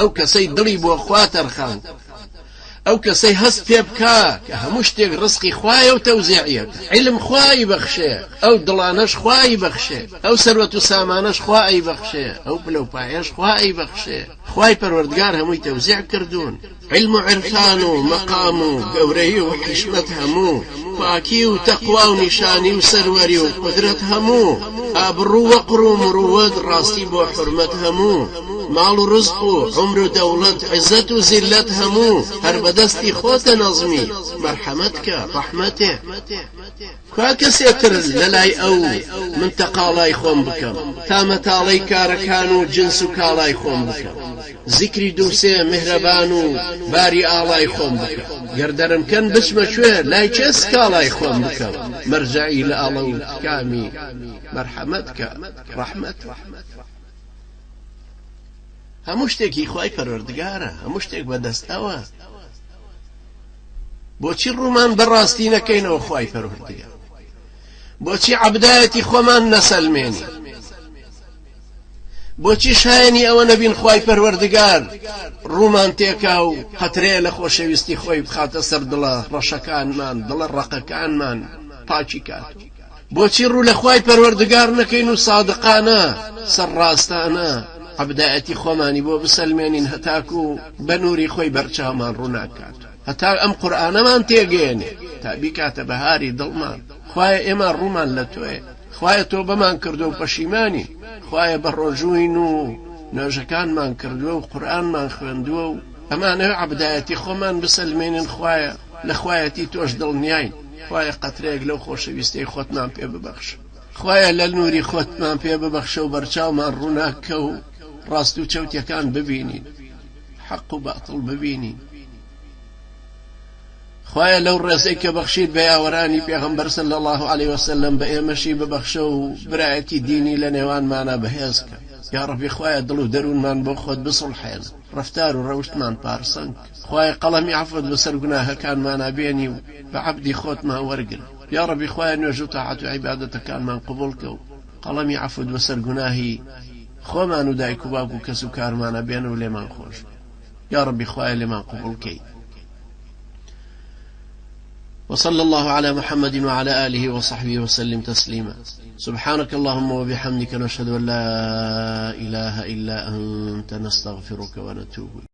ئەو کەسەی دڵی بۆ خوا تەرخان ئەو کەسەی هەست پێ بکا کە هەموو شتێک ڕزقی خوایە و تەوزیعیەکە عیلم خوا ئەیبەخشێ ئەو دڵانەش خوا ئەیبەخشێ ئەو سەروەت و سامانەش خوا ئەیبەخشێ ئەو پلە و پایەش خوا ئەیبەخشێ خوای پەروەردگار هەمووی تەوزیع کردوون علم و عرفان و مەقام و گەورەیی و حیشمەت هەموو پاکی و تەقوا و نیشانی و سەروەری و قودرەت هەموو ئابڕوو وەقر و مروەت ڕاستی بۆ حورمەت هەموو ماڵ و ڕزق و عومر و دەوڵەت عزەت و زیللەت هەموو هەر بەدەستی خۆتە نەزمی مەرحەمەت کە ڕەحمەتێ کوا کەسێ تر لەلای ئەو من تەقاڵای خۆم بکەم تا مەتاڵەی کارەکان و جنس و کاڵای خۆم بکەم زیکری دووسێ میهرەبان و باری ئاڵای خۆم بکەم گەر دەرم کەن بچمە کوێ لای کێ سکاڵای خۆم بکەم مەرجەعی لاڵە و تکامی مەرحەمەت کە ڕەحمەت هەموو شتێکی خوای پەروەردگارە هەموو شتێک بەدەست ئەوە بۆچی ڕوومان بەڕاستی نەکەینەوە خوای پەروەردگار بۆچی عەبدایەتی خۆمان نەسەلمێنی بۆچی شایەنی ئەوە نەبین خوای پەروەردگار ڕوومان تێکا و قەترەیە لە خۆشەویستی خۆی بخاتە سەر دڵە ڕەشەکانمان دڵە ڕەقەکانمان پاکی کات بۆچی ڕوو لە خوای پەروەردگار نەکەین و سادقانە سەرڕاستانە عەبدایەتی خۆمانی بۆ بسەلمێنین هەتاکو بە نوری خۆی بەرچاومان ڕووناکات هەتا ئەم قورئانەمان تێگەیەنێ تا بیکاتە بەهاری دڵمان خوایە ئێمە ڕوومان لە تۆیە خوایە تۆبەمان کردووە و پەشیمانین خوایە بە ڕۆژووین و نوێژەکانمان کردووە و قورئانمان خوێندووە و ئەمانەوێ عەبدایەتی خۆمان بسەلمێنین خوایە لە خوایەتی تۆش دڵنیاین خوایە قەترەیەک لەو خۆشەویستەی خۆتمان پێ ببەخشە خوایە لە نوری خۆتمان پێ ببەخشە و بەرچاومان ڕووناک کە و ڕاست و چەوتەکان ببینین حەق و باتڵ ببینین خوایە لەو ڕێزەی کە بەخشیت بە یاوەرانی پێغەمبەر صلی اللە علیە وسلم بە ئێمەشی ببەخشە و برایەتی دینی لە نێوانمانا بەهێز کە یاڕەبی خوایە دڵ و دەروونمان بۆ خۆت بسوڵحێنە ڕەفتار و ڕەوشتمان پارسەنگ خوایە قەڵەمی عەفوت بەسەر گوناهەکانمانا بێنی و بە عەبدی خۆتمان وەرگرە یاڕەبی خوایە نوێژ و تاعەت و عیبادەتەکانمان قبوڵ کە و قەڵەمی عەفوت بەسەر گوناهی خۆمان و دایک و باوک و کەس و کارمانا بێنە و لێمان خۆش بێ یاڕەبی خوایە لێمان قبوڵ کەی وصلى الله على محمد وعلى آله وصحبه وسلم تسليما سبحانك اللهم وبحمدك نشهد أن لا إله إلا أنت نستغفرك ونتوب إليك.